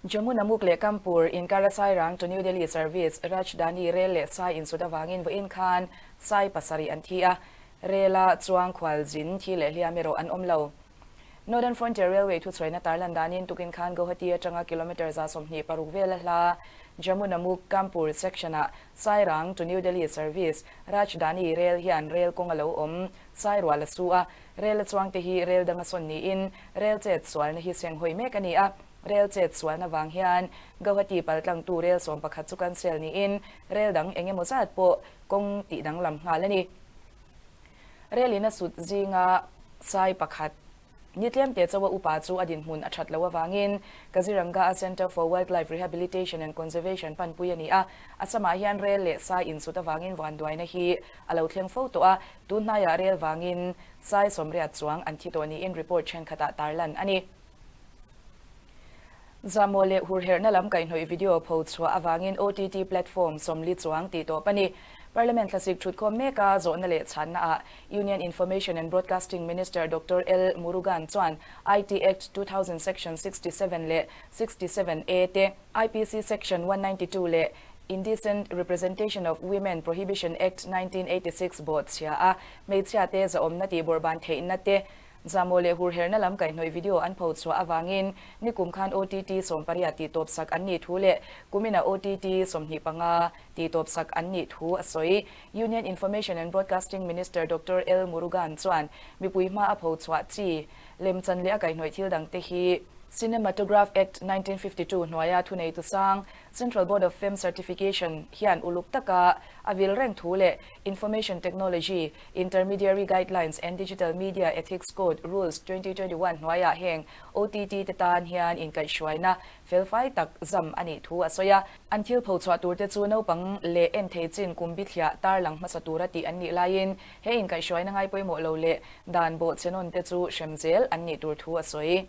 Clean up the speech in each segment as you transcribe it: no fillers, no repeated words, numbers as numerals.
Jamunamukh leh Kanpur inkara Sairang to New Delhi service Rajdhani rel leh Sai insut avangin vawiin khan Sai pasarih an thi a, rela chuang khualzin thi leh hliam erawh an awm lo. Northern Frontier Railway thuchhuaina tarlan danin tukin khan Guwahati atanga kilometre 26 vela hla Jamunamukh Kanpur section-ah Sairang to New Delhi service Rajdhani rel hian rel kawng a lo awm Sai rual a su a, rel a chuangte hi rel danga sawn niin rel chet sualna hi senghawi mek a ni a. Rel chet sualna vang hian Guwahati paltlangtu rel 11 chu cancel niin rel dang eng emaw zat pawh kawng tih danglam nghal a ni. Rel in a sut zinga sai pakhat ni tlemte chawa upa chu a dinhmun a that loh avangin Kaziranga a Centre for Wildlife Rehabilitation and Conservation panpui a ni a. Assam-ah hian rel leh sai insut avangin vanduaina hi a lo thleng fo tawh a, tunhnaiah rel vangin sai 80 chuang an thi tawh niin report thenkhatah tarlan a ni. Zahmawh leh hurherhna lam kaihhnawih video pho chhuah avangin OTT platform 40 chuang tih tawp a ni. Parliament thlasik thutkhawm meka zawhna leh chhannaah Union Information and Broadcasting Minister Doctor L Murugan chuan IT Act 2000 Section 67 leh 67A te, IPC Section 192 leh Indecent Representation of Women Prohibition Act 1986 bawhchhia a hmeichhia te zahawmna tih bawrhban theihna te Zahmawh leh hurherhna lam kaihhnawih video an pho chhuah avangin nikum khan OTT 18 tih tawp sak an nih thu leh kuminah OTT 25 tih tawp sak an nih thu a sawi. Union Information and Broadcasting Minister Doctor L Murugan chuan mipui hma a pho chhuah chi lemchan leh a kaihhnawih thil dangte hi Cinematograph Act 1952 hnuaia thuneitu sang Central Board of Film Certification hian uluk taka a vil reng thu leh Information Technology Intermediary Guidelines and Digital Media Ethics Code Rules 2021 hnuaiah heng OTT te tan hian inkaihhruaina felfai tak zam a nih thu a sawi a. An thil pho chhuah turte chu naupang leh en thei chin kum bithliah tarlang hmasa tura tih an nih laiin he inkaihhruaina ngai pawimawh lo leh dan bawhchhe te chu hrem zel an nih tur thu a sawi.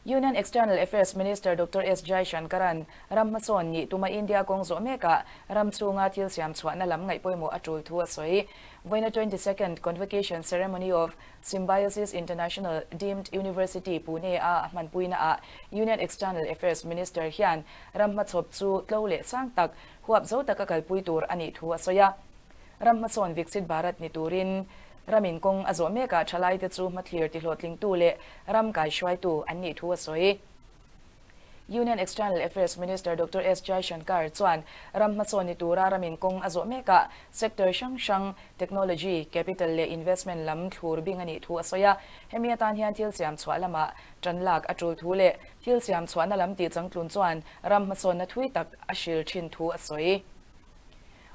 Union External Affairs Minister Doctor S Jaishankar-a'n ram hmasawn nih tuma India kawng zawh mekah ram chhunga thil siam chhuahna lam ngaih pawimawh a tul thu a sawi. Vawiina 22nd Convocation Ceremony of Symbiosis International Deemed University, Pune a a hmanpuinaah Union External Affairs Minister hian ram hmachhawp chu tlo leh sang tak huap zo taka kalpui tur a nih thu a sawi a. Ram hmasawn Viksit Bharat ni turin ramin kawng a zawh mekah thalaite chu hmathlir tihlawhtlingtu leh ram kaihruaitu an nih thu a sawi. Union External Affairs Minister Doctor S Jaishankar chuan ram hmasawn ni tura ramin kawng a zawh mekah sector hrang hrang, technology, capital leh investment lam thlur bing a nih thu a sawi a. Hemi atan hian thil siam chhuah lamah tan lak a tul thu leh thil siam chhuahna lam tih changtlun chuan ram hmasawnna thui tak a hril thin thu a sawi.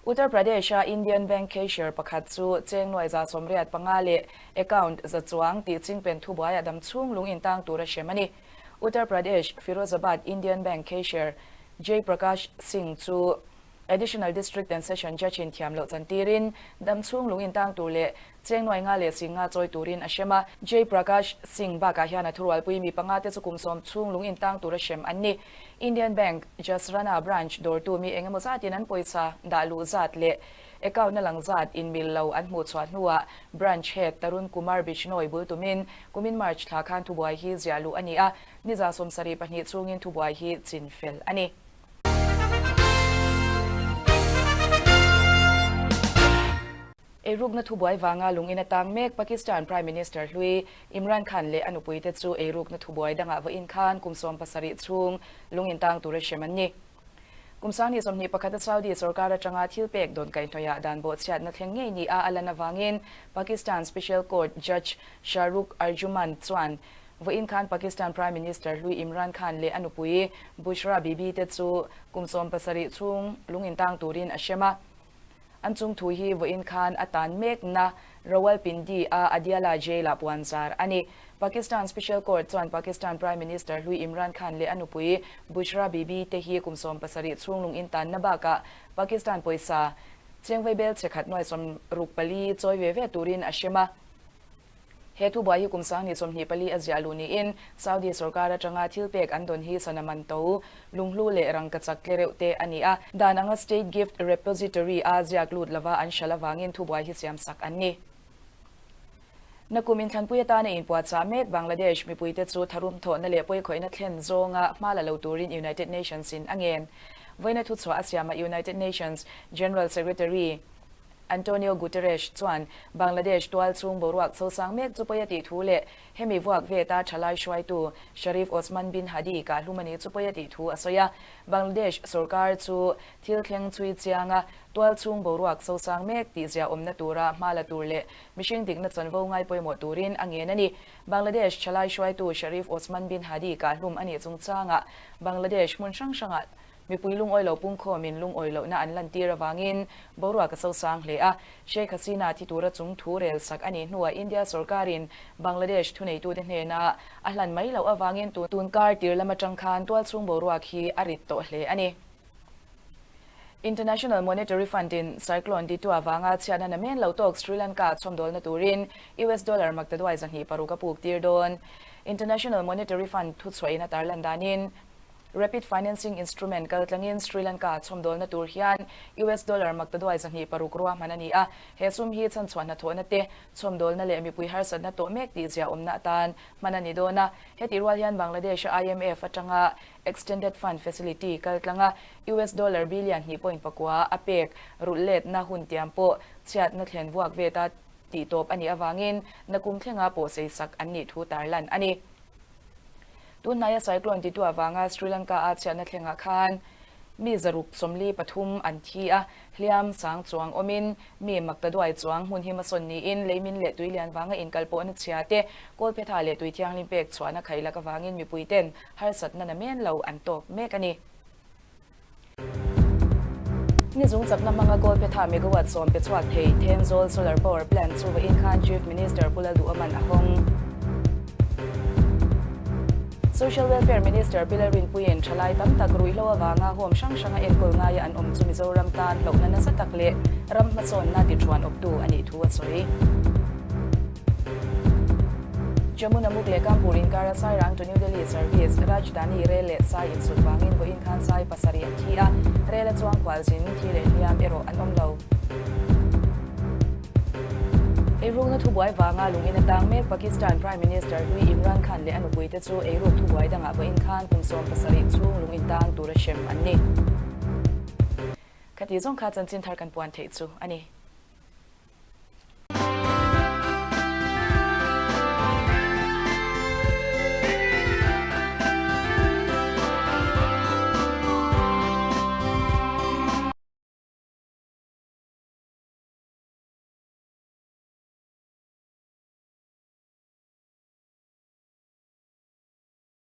Uttar Pradesh-a Indian Bank cashier pakhat chu cheng nuai 85 leh account za chuang tih chingpen thubuaiah dam chhung lung intang tur a hrem a ni. Uttar Pradesh Firozabad Indian Bank cashier Jay Prakash Singh chu Additional District and Session Judge-in thiam loh chantirin dam chhung lung intang tur leh cheng nuai nga leh 50 chawi turin a hrem a. Jay Prakash Singh bakah hian a thurualpui mi panga te chu kum 10 chhung lung intang tur a hrem an ni. Indian Bank Jasrana branch dawrtu mi eng emaw zatin an pawisa dah luh zat leh account na lang zat in mil lo an hmuh chhuah hnuah branch head Tarun Kumar Bishnoi bul tumin kumin March thla khan thubuai hi ziah luh a ni a, ni 72 chhungin thubuai hi chin fel a ni. Eirukna thubuai vanga lungin atang mek Pakistan Prime Minister hlui Imran Khan leh a nupuite chu eirukna thubuai dangah vawiin khan kum 17 chhung lungin tang tur a hrem an ni. Kum 2021 a Saudi sarkar atanga thil pek dawn kaihhnawihah dan bawhchhiatna thleng ngei ni a alan avangin Pakistan Special Court Judge Shahrukh Arjumand chuan vawiin khan Pakistan Prime Minister hlui Imran Khan leh a nupui Bushra Bibi te chu kum 17 chhung lungin tang turin a hrem a. An chung thu hi vawiin khan a tan mekna Rawalpindi a Adiala Jail-ah puanzar a ni. Pakistan Special Court chuan Pakistan Prime Minister hlui Imran Khan leh a nupui Bushra Bibi te hi kum 17 chhung lung intanna bakah Pakistan pawisa chengvei bel chhe khat nuai 64 chawi ve ve turin a hrem a. He thubuai hi kum 2024 a ziah luh niin Saudi sarkar atanga thil pek an dawn hi sana man to lunghlu leh rangkachak tle reuh te a ni a. Dan anga State Gift Repository a ziak lut lova an hral avangin thubuai hi siam sak an ni. Nakum inthlanpui atana inpuahchah mek Bangladesh mipuite chu tharum thawhna leh pawikhawihna thlen zawnga hma la lo turin United Nations in a ngen. Vawiina thuchhuah a siamah United Nations General Secretary Antonio Guterres chuan Bangladesh tual chhung boruak chhosang mek chu pawi a tih thu leh hemi vuak veta thalai hruaitu Sharif Osman bin Hadi kahlum a ni chu pawi a tih thu a sawi a. Bangladesh sorkar chu thil thleng chhui chianga tual chhung boruak chhosang mek tih zia awmna tura hma la tur leh mihring dikna chanvo ngai pawimawh turin a ngen a ni. Bangladesh thalai hruaitu Sharif Osman bin Hadi kahlum a nih chungchangah Bangladesh hmun hrang hrangah Mipui lungawi lo pungkhawmin lungawi lohna an lantir avangin boruak a sosang hle a. Sheikh Hasina thi tura chung thu rel sak a nih hnuah India sorkarin Bangladesh thuneitute hnena a hlan mai loh avangin tun kar tir lam atang khan tualchhung boruak hi a rit tawh hle a ni. International Monetary Fund-in Cyclone Ditwah avanga chhiatna namen lo tawk Sri Lanka chhawmdawlna turin US dollar maktaduai 206 a puk tir dawn. International Monetary Fund thuchhuahin a tarlan danin, Rapid Financing Instrument kaltlangin Sri Lanka chhawmdawlna tur hian US dollar maktaduai 26 ruahman a ni a, he sum hi chhanchhuah hnathawhna te, chhawmdawlna leh mipui harsatna tawh mek tih ziaawmna atan hman a ni dawn a. Hetih rual hian Bangladesh-a IMF atanga Extended Fund Facility kaltlanga US dollar billion hnih point pakua a pek rulh letna hun tiam pawh chhiatna thlen vuak veta tihtawp a nih avangin nakum thlenga pawhsei sak an nih thu tarlan a ni. Tunhnaia cyclone titu avanga Sri Lanka-a chhiatna thlengah khan mi 643 an thi a, hliam sang chuang awmin mi maktaduai chuang hmun him a sawn niin leimin leh tui lian vanga inkalpawhna chhia te, kawlphetha leh tui thianghlim pek chhuahna khailak avangin mipuiten harsatna namen lo an tawk mek a ni. Ni zung chakna hmanga kawlphetha megawatt 10 pe chhuak thei Thenzawl Solar Power Plant chu vawiin khan Chief Minister Pu Lalduhaman a hawng. Social Welfare Minister Pi Lalrinpuiin thalai tam tak ruihhlo avanga home hrang hranga enkawl ngaia an awm chu Mizoram tan hlauhna nasa tak leh ram hmasawnna tithuan awptu a nih thu a sawi. Jamuna Muk leh Kanpur inkara Sairang to New Delhi service Rajdhani rel leh Sai insut vangin vawiin khan Sai 7 an thi a, rel a chuang khualzin thi leh hliam erawh an awm lo. Eirukna thubuai vanga lungin a tang mek Pakistan Prime Minister hlui Imran Khan leh a nupuite chu eiruk thubuai dangah vawiin khan kum 17 chhung lungin tang tura hrem an ni. Khati zawng kha chanchin thar kan puan theih chu a ni.